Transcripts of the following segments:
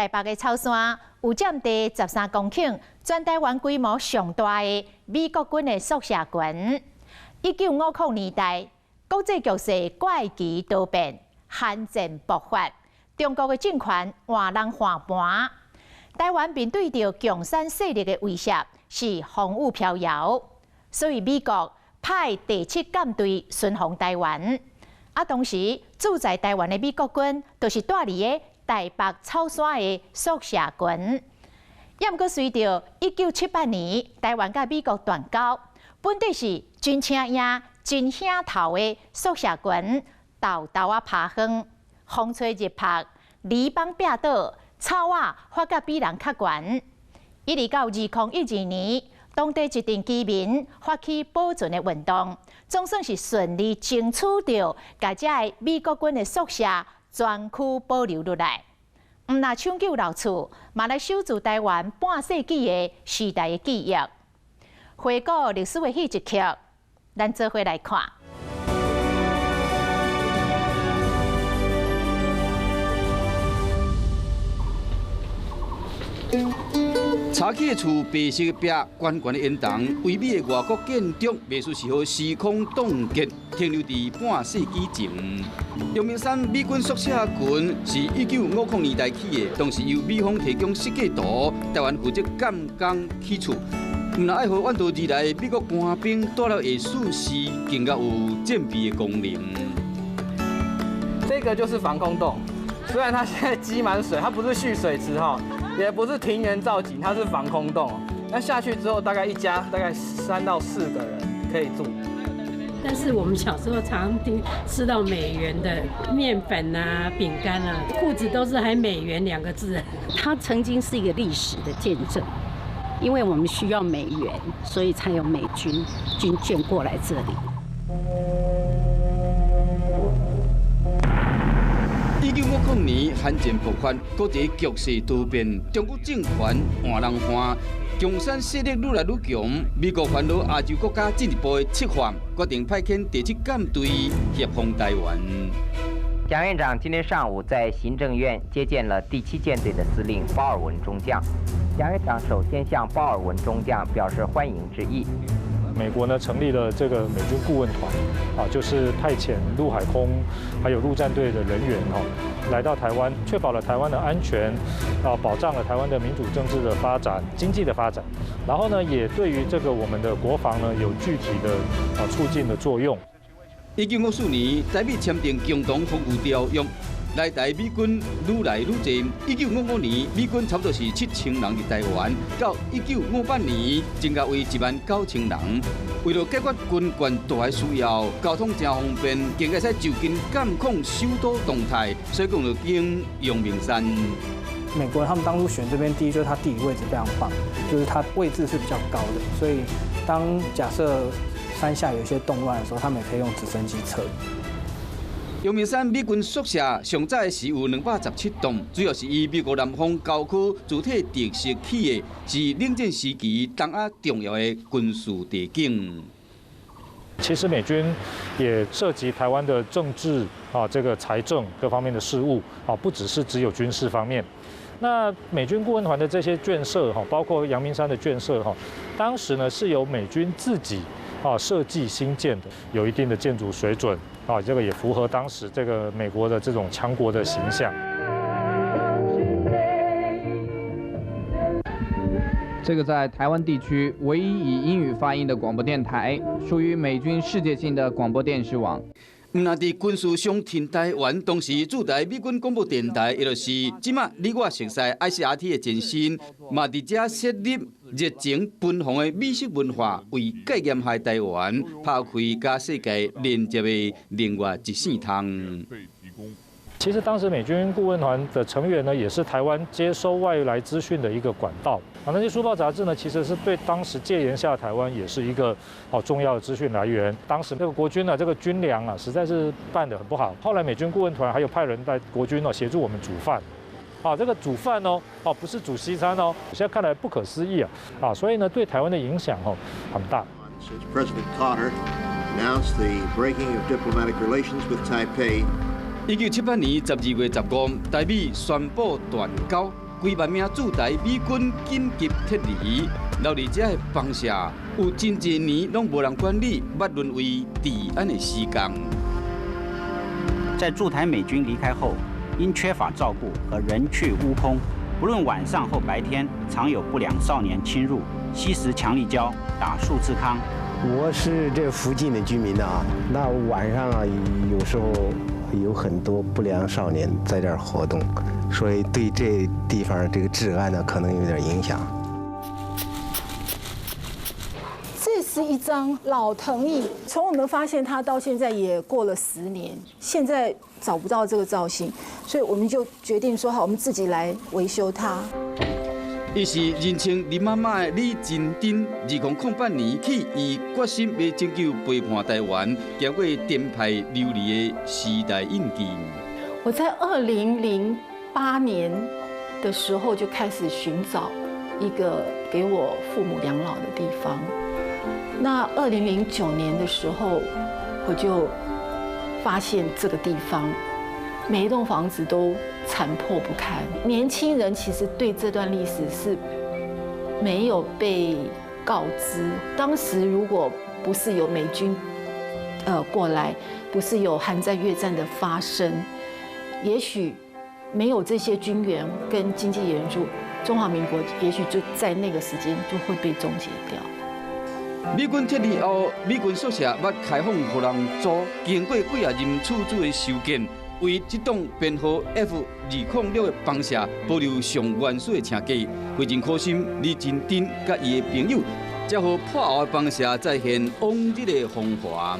台北的草山有佔地13公頃，全台灣規模上大的美國軍的宿舍群。1950年代，國際局勢怪奇多變，韓戰爆發，中國的政權換人換盤，台灣面對著共產勢力的威脅，是風雨飄搖，所以美國派第七艦隊巡防台灣。啊，當時駐在台灣的美國軍，就是蹛佇个台北草山的宿舍群。也毋過隨著1978年台灣佮美國斷交，本底是真青影、真顯頭的宿舍群，沓沓仔趴風，風吹日曝，籬枋壁倒，草仔發甲比人較懸。一直到2012年，當地一陣居民發起保存的運動，總算是順利爭取著，共這个美國軍的宿舍全區保留落來。毋但搶救老厝，嘛來守住台灣半世紀的時代的記憶。回顧歷史的彼一刻，咱做伙來看。柴起的厝，白色的壁，懸懸的煙囱，唯美的外國建築，袂輸是予時空凍結，停留佇半世紀前。陽明山美軍宿舍群是1950年代起的，當時由美方提供設計圖，台灣負責監工起厝。毋但愛予遠道而來的美國官兵蹛了下舒適，更加有戰備的功能。這個就是防空洞，雖然它現在積滿水，它不是蓄水池哈。也不是庭園造景，它是防空洞。那下去之後，大概一家大概3到4個人可以住。但是我們小時候常聽吃到美元的麵粉啊、餅乾啊、褲子都是還美元兩個字。它曾經是一個歷史的見證，因為我們需要美元，所以才有美軍軍艦過來這裡。 1950年，韓戰爆發，國際局勢多變，中國政權換人換，共產勢力愈來愈強。美國煩惱亞洲國家進一步的赤化，決定派遣第七艦隊協防台灣。蔣院長今天上午在行政院接見了第七艦隊的司令鮑爾文中將。蔣院長首先向鮑爾文中將表示歡迎之意。美國呢成立了這個美軍顧問團，啊，就是派遣陸海空還有陸戰隊的人員，哈，來到台灣，確保了台灣的安全，啊，保障了台灣的民主政治的發展、經濟的發展，然後呢，也對於這個我們的國防呢有具體的啊促進的作用。1954年，台美簽訂共同防禦條約。來台美軍愈來愈濟。1955年，美軍差不多是7000人佇台灣，到1958年增加為1萬9千人。為了解決軍艦大的需要，交通誠方便，更會使就近監控首都動態，所以講就揀陽明山。美國他們當初選這邊，第一就是它地理位置非常棒，就是它位置是比較高的，所以當假設山下有一些動亂的時候，他們也可以用直升機撤。陽明山美軍宿舍上早時有217棟，主要是以美國南方郊區主體特色起的，是冷戰時期東亞重要的軍事地景。其實美軍也涉及台灣的政治啊，這個財政各方面的事務啊，不只是只有軍事方面。那美軍顧問團的這些眷舍哈，包括陽明山的眷舍哈，當時呢是由美軍自己啊設計興建的，有一定的建築水準。啊，這個也符合當時這個美國的這種強國的形象。這個在台灣地區唯一以英語發音的廣播電台，屬於美軍世界性的廣播電視網。毋但佇軍事上挺台灣，當時駐台美軍廣播電台，也就是這馬你我熟悉 ICRT 的前身，嘛佇遮設立熱情奔放的美式文化，為戒嚴下台灣拍開佮世界連接的另外一線窗。其實當時美軍顧問團的成員呢，也是台灣接收外來資訊的一個管道。啊，那些書報雜誌呢，其實是對當時戒嚴下台灣也是一個好重要的資訊來源。當時那個國軍呢，這個軍糧啊，實在是辦得很不好。後來美軍顧問團還有派人帶國軍哦協助我們煮飯。啊，這個煮飯哦，哦不是煮西餐哦，現在看來不可思議啊！啊，所以呢，對台灣的影響哦很大。 President Carter announced the breaking of diplomatic relations with Taipei. 1978年12月15，台美宣布斷交，幾萬名駐台美軍緊急撤離，留佇遮的房舍有真濟年攏無人管理，捌淪為治安的死角。在駐台美軍離開後，因缺乏照顧和人去屋空，不論晚上或白天，常有不良少年侵入，吸食強力膠、打數字康。我是這附近的居民啊，那晚上啊，有時候有很多不良少年在這兒活動，所以對這地方這個治安呢，可能有點影響。這是一張老藤椅，從我們發現它到現在也過了10年，現在找不到這個造型，所以我們就決定說好，我們自己來維修它。伊是人稱林媽媽的李真珍，2008年起，伊決心欲拯救背叛台灣、經過顛沛流離的時代印記。我在2008年的時候就開始尋找一個給我父母養老的地方。那2009年的時候，我就發現這個地方每一棟房子都殘破不堪。年輕人其實對這段歷史是沒有被告知。當時如果不是有美軍過來，不是有韓戰、越戰的發生，也許沒有這些軍援跟經濟援助，中華民國也許就在那個時間就會被終結掉。美軍撤離後，美軍宿舍捌開放予人租，經過幾仔任厝主的修建，為這棟編號 F206的房舍保留上原始的埕格，非常可惜，李真珍佮伊的朋友，才予破後的房舍再現往日的風華。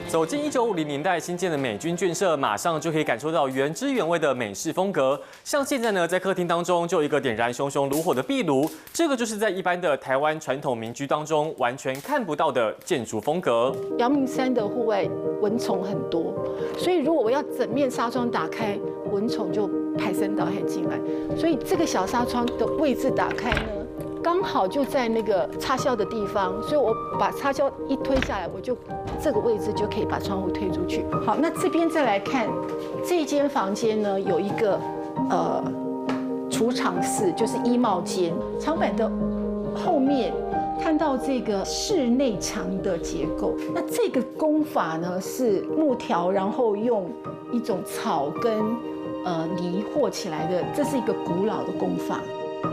走進1950年代新建的美軍眷舍，馬上就可以感受到原汁原味的美式風格。像現在呢，在客廳當中就有一個點燃熊熊爐火的壁爐，這個就是在一般的台灣傳統民居當中完全看不到的建築風格。陽明山的戶外蚊蟲很多，所以如果我要整面紗窗打開，蚊蟲就排山倒海進來。所以這個小紗窗的位置打開呢，剛好就在那個插銷的地方，所以我把插銷一推下來，我就這個位置就可以把窗戶推出去。好，那這邊再來看這間房間呢，有一個儲藏室，就是衣帽間。牆板的後面看到這個室內牆的結構，那這個工法呢是木條，然後用一種草跟泥和起來的，這是一個古老的工法。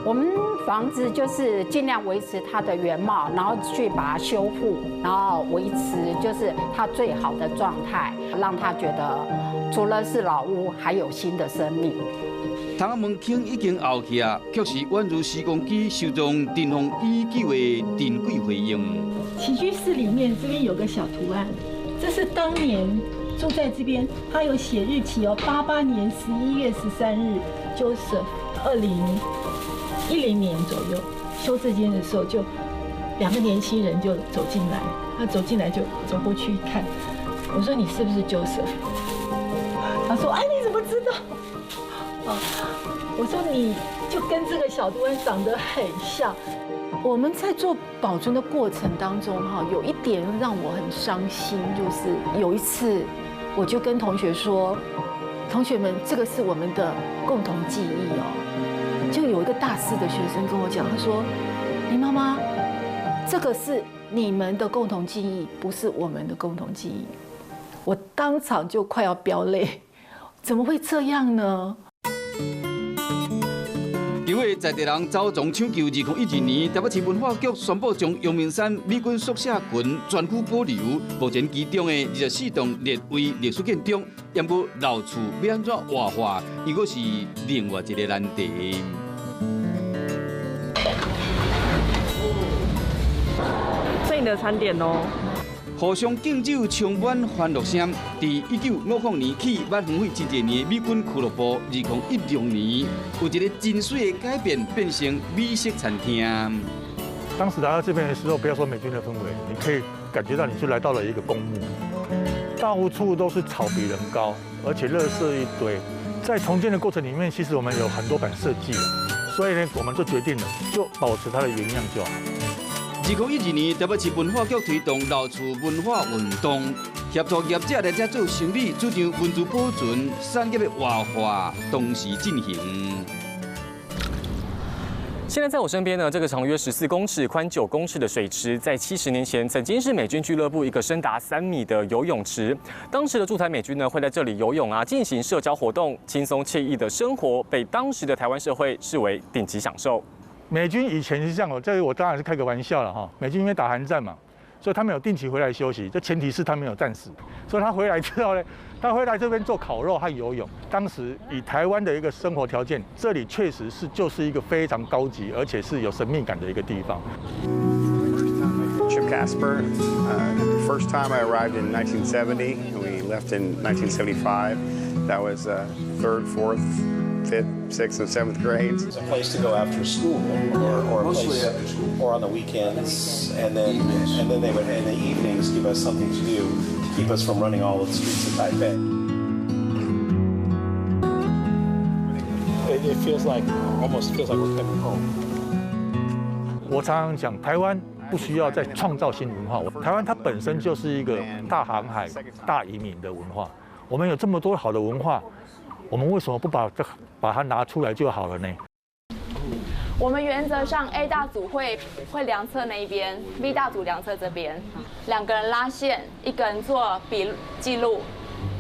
我們房子就是盡量維持它的原貌，然後去把它修復，然後維持就是它最好的狀態，讓他覺得除了是老屋，還有新的生命。窗仔門窗已經凹去啊，卻是宛如時光機收藏塵封已久的珍貴回憶。起居室裡面這邊有個小圖案，這是當年住在這邊，他有寫日期哦，88年11月13日，Joseph，2010年左右修這間的時候，就兩個年輕人就走進來，他走進來就走過去看，我說你是不是 Joseph？他說哎，你怎麼知道？啊，我說你就跟這個小圖案長得很像。我們在做保存的過程當中，哈，有一點讓我很傷心，就是有一次我就跟同學說，同學們，這個是我們的共同記憶哦。就有一個大四的學生跟我講，他說：“林媽媽，這個是你們的共同記憶，不是我們的共同記憶。”我當場就快要飆淚，怎麼會這樣呢？經過在地人走傱搶救，2012年台北市文化局宣布將陽明山美軍宿舍群全區保留，目前其中的24棟列為歷史建築，毋過老厝欲按怎活化，猶閣是另外一個難題。這你的餐點哦。互相敬酒，充滿歡樂聲。佇1950年起，捌荒廢真濟年的美軍俱樂部，2016年有一個真媠的改變，變成美式餐廳。當時來到這邊的時候，不要說美軍的氛圍，你可以感覺到你是來到了一個公墓，到處都是草比人高，而且垃圾一堆。在重建的過程裡面，其實我們有很多版設計，所以呢，我們就決定了，就保持它的原樣就好。2012年，台北市文化局推動老厝文化運動，協助業者來遮做生理，主張文資保存、產業的活化同時進行。現在在我身邊呢，這個長約14公尺、寬9公尺的水池，在70年前曾經是美軍俱樂部一個深達3米的游泳池。當時的駐台美軍呢，會在這裡游泳啊，進行社交活動，輕鬆愜意的生活，被當時的台灣社會視為頂級享受。美軍以前是這樣哦，這我當然是開個玩笑了哈。美軍因為打韓戰嘛，所以他們有定期回來休息，這前提是他沒有戰死。所以他回來之後呢，他會來這邊做烤肉和游泳。當時以台灣的一個生活條件，這裡確實是就是一個非常高級，而且是有神秘感的一個地方。 Chip Casper, the first time I arrived in 1970, and we left in 1975. That was third, fourth, fifth, sixth, and seventh grades. It's a place to go after school, or a Mostly place, after school. Or on the weekends, and then they would in the evenings give us something to do to keep us from running all of the streets of Taipei. It almost feels like we're coming home. 我常常講，台灣不需要再創造新文化，台灣它本身就是一個大航海、大移民的文化。我們有這麼多好的文化，我們為什麼不把它拿出來就好了呢？我們原則上 A 大組會量測那一邊，B 大組量測這邊，兩個人拉線，一個人做筆記錄。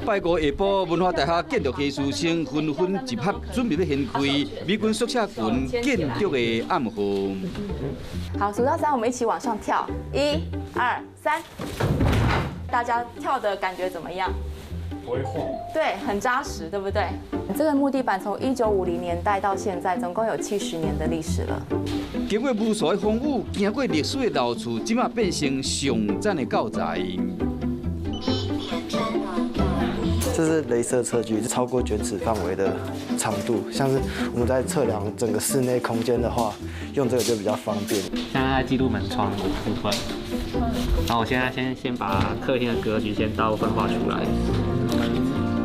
拜五下晡，文化大學建築系師生紛紛集合，準備欲掀開美軍宿舍群建築的暗號。好，數到三，我們一起往上跳，一、二、三。大家跳的感覺怎麼樣？不會晃。對，很紮實，對不對？這個木地板從1950年代到現在，總共有70年的歷史了。經過無數的風雨，經過歷史的老厝，這馬變成上讚的教材。這是雷射測距，超過卷尺範圍的長度。像是我們在測量整個室內空間的話，用這個就比較方便。現在在記錄門窗的部分，然後我現在先把客廳的格局先大部分畫出來。門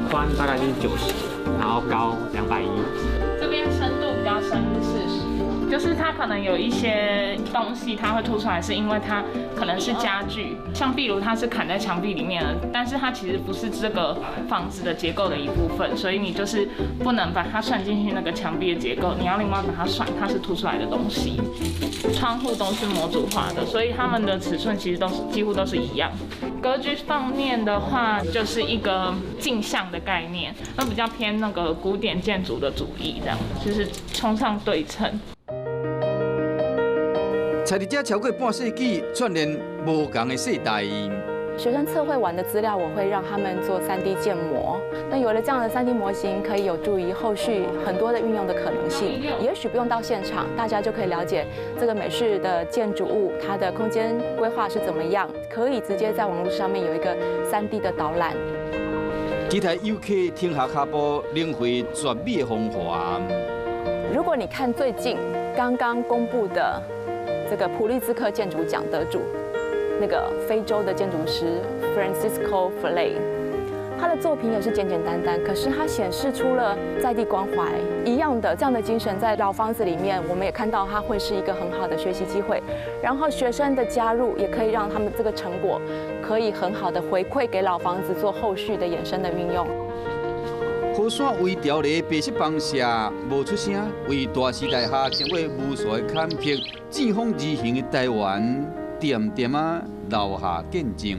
寬大概是90，然後高210。這邊深度比較深40，就是它可能有一些東西它會凸出來，是因為它可能是家具，像壁爐它是嵌在牆壁裡面的，但是它其實不是這個房子的結構的一部分，所以你就是不能把它算進去那個牆壁的結構，你要另外把它算，它是凸出來的東西。窗戶都是模組化的，所以它們的尺寸其實都是幾乎都是一樣。格局方面的話，就是一個鏡像的概念，那比較偏那個古典建築的主義，這樣就是崇尚對稱。在佇遮超過半世紀，串聯無仝的世代。學生測繪完的資料，我會讓他們做 3D 建模。那有了這樣的 3D 模型，可以有助於後續很多的運用的可能性。也許不用到現場，大家就可以了解這個美式的建築物它的空間規劃是怎麼樣，可以直接在網絡上面有一個 3D 的導覽。期待遊客停下跤步，領會絕美的風華。如果你看最近剛剛公布的這個普利茲克建築獎得主，那個非洲的建築師 Francisco Ferrer，他的作品也是簡簡單單，可是他顯示出了在地關懷一樣的這樣的精神，在老房子裡面，我們也看到它會是一個很好的學習機會。然後學生的加入，也可以讓他們這個成果可以很好的回饋給老房子做後續的衍生的運用。河山微調的白色房舍無出聲，為大時代下經過無數的坎坷，見風而行的台灣，恬恬仔留下見證。